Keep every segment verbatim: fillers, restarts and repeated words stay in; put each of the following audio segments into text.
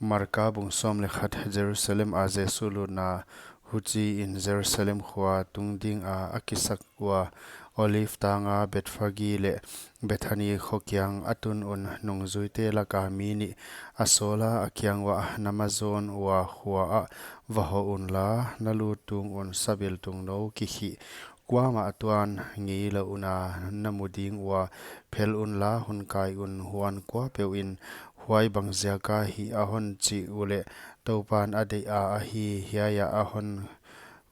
Marka bung sawm leh khat. Jerusalem a Jesu lutna. Huchiin Jerusalem khua tung dinga a kisak ua, Olive tanga Bethphage leh Bethany kho kiang a tun un, nungzuite laka mi nih a sawla, a kiang uah, Na mazawn ua khua ah va hoh unla, na lut tung un sabiltung nou kikhih kuamah tuan ngeilouhna na mu ding ua, phel unla, hon kai un. Huan kuapeuhin, Huai bangziaka hia? a hon chih uleh, Toupan a deih a ahi, hiaia a hon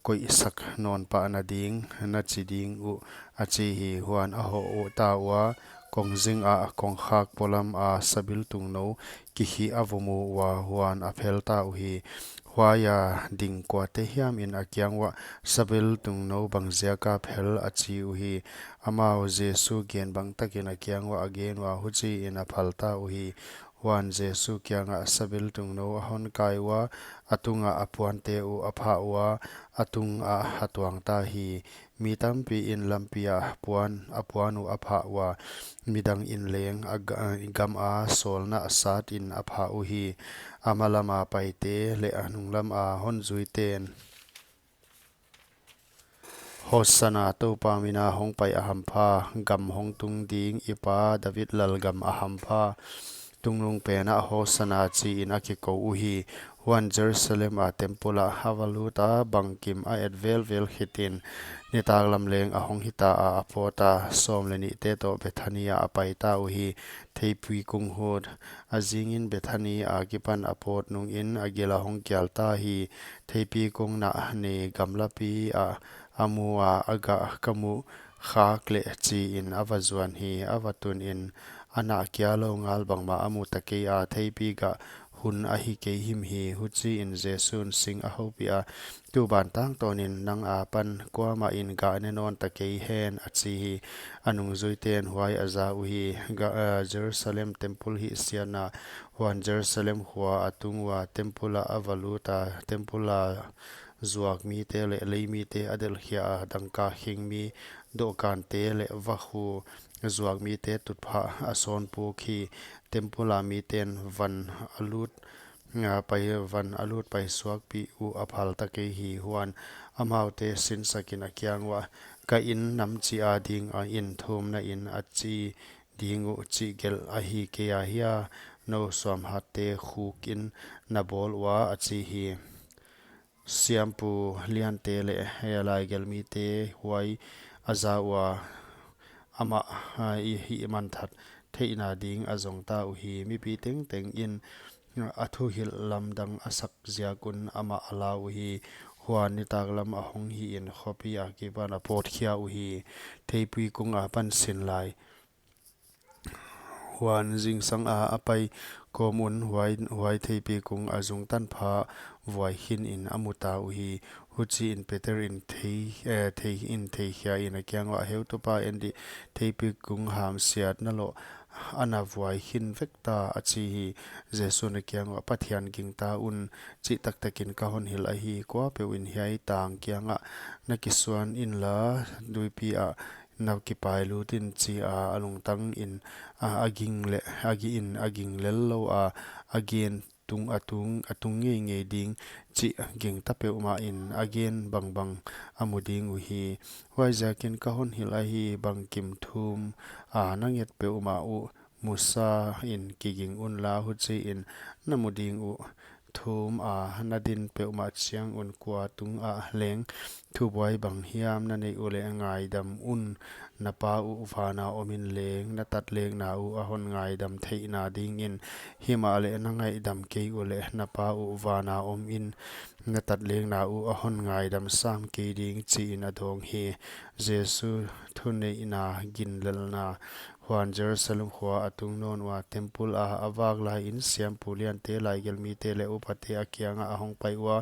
koihsak nawn pahna ding, na chi ding uh, a chi hi. Huan a hoh ta ua, kongzing ah kongkhak polama sabiltung nou kikhih a va mu ua, huan a phel ta uhi. Huaia ding kuate hiamin a kiang uah, Sabiltung nou bangziaka phel? a chi uhi. Amau Jesu gen bang takin a kiang uah a gen ua, huchiin a phal ta uhi. Huan Jesu kiangah, Sabiltung nou a hon kai ua, a tungah a puante uh a phah ua, a tungah a tuang ta hi. Mi tampiin lampi ah puan, a puan uh a phah ua, midangin leng a ga-, gama sawlna satin a phah uhi. A malama paite leh a nunglama hon zuiten, Hosanna, Toupa mina hong pai a hampha, gam hong tung ding i pa David lalgam a hampha, tungnungpenah Hosanna, chiin a kikou uhi. Huan Jerusalem a temple ah a va luta, bangkim a et velvel khitin, nitaklam leng a hong hita a, a pawta, sawm leh nihte toh Bethany ah a paita uhi. Theipi kung hut. A zingin Bethany akipan a pawt nungin a gil a hong kial ta hi. Theipi kung nah nei gamlapi ah a mu a, a gah, Ka muh khak leh, chiin a va zuan hi. A va tunin, a nah kia lou ngal bangmah a mu ta kei a, theipi gah hun ahi kei himhi. Huchiin Jesu'n sing a houpiha, Tuban tangtawnin nang akipan kuamahin gah ne nawn ta kei hen, a chi hi. A nungzuiten huai a za uhi. Ga-, eh, Jerusalem temple hihsiatna. Huan Jerusalem khua a tung ua, temple ah a va luta, temple a zuak mite leh leimite a delhkhia a, dangka khingmi, dohkante leh vakhu zuak mite tutphah a sawn puk hi. Temple a miten van a lut, a, pai, van a lut paisuakpih uh a phal ta kei hi. Huan amaute sinsakin a kiang uah, Ka inn nam chih a ding a inn, thumna inn a chi ding uh chih gelh ahi kei a hia? Nou suamhatte khukin na bawl ua, a chi hi. Siampu liante leh, eh, laigelhmite huai a za ua, amah, ah, i hihmanthat theihna ding a zong ta uhi. Mipi tengtengin a thuhilh lamdang a sak ziak un amah a la uhi. Huan nitaklam a hong hihin khopi akipan a pawtkhia uhi. Theipi kung akipan sin lai. Huan zingsanga a pai kawm un huai, huai theipi kung a zung tanpha vuai khinin a mu ta uhi. Huchiin Peter in thei, eh, thei in theikhiain a kiang uah, Heutupa, en dih, theipi kung hamsiatna loh a na vuai khin vek ta, a chi hi. Jesu'n a kiang uah, Pathian gingta un, chih taktakin ka hon hilh ahi. Kuapeuhin hiai tang kiangah na kisuan inla, tuipi ah na kipailut in, chi a, a lungtangin, a, a ging leh, a gi in, a ging lel lou a, a gen tung, a tung, a tung ngeingei ding chih gingta peuhmahin a gen bangbang a mu ding uhi. Huaiziakin ka hon hilh ahi, bangkim thum a na nget peuhmah uh musain kiging unla, huchiin na mu ding uh. Thum a na din peuhmah chiang un kua tungah leng thubuai bang hiam na neih uleh ngaidam un, na Pa uh vana omin leng na tatlekna uh a hon ngaidam theihna dingin. Himahleh na ngaihdam kei uleh na Pa uh vana omin na tatlekna uh a hon ngaidam sam kei ding, chiin a dawng hi. Jesu thuneihna ginlelna. Huan Jerusalem khua a tung nawn ua, temple a a vak laiin siampu liante, laigelhmite leh upate a kiangah a hong pai ua,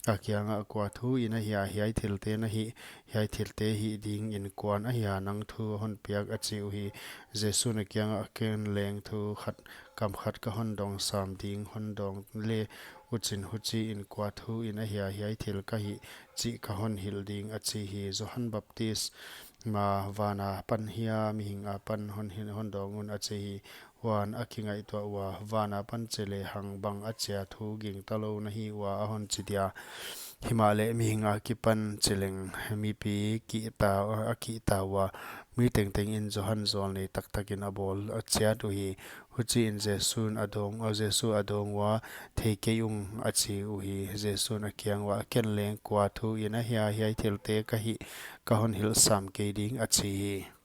a kiangah, Kua thuin ahia hiai thilte na hih? Hiai thilte hih dingin kuan ahia nang thu a hon piak? a chi uhi. Jesu'n a kiangah, Ken leng thu khat, kam khat ka hon dawngsam ding, hon dawng le uchin, huchiin kua thuin ahia hiai thil ka hih chih ka hon hilh ding, a chi hi. Johan Baptisma vana pan hia, mihing akipan hon hin, hon dawng un, a chi hi. huan a kingaihtuah ua, van apan chi lehang bang a chia thu gingta lou na hi ua a hon chi dia. Himahleh mihing akipan chi leng mipi kihta, a kihta ua, mi tengtengin Johan zawlnei taktakin a bawl chiat uhi. Huchiin Jesu'n a dawng, Jesu a dawng ua, "Theikei ung," a chi uhi. Jesu'n a kiang uah, "Ken leng kua thu in ahia hiai thilte ka hih, ka hon hilh sam kei ding?" a chi hi.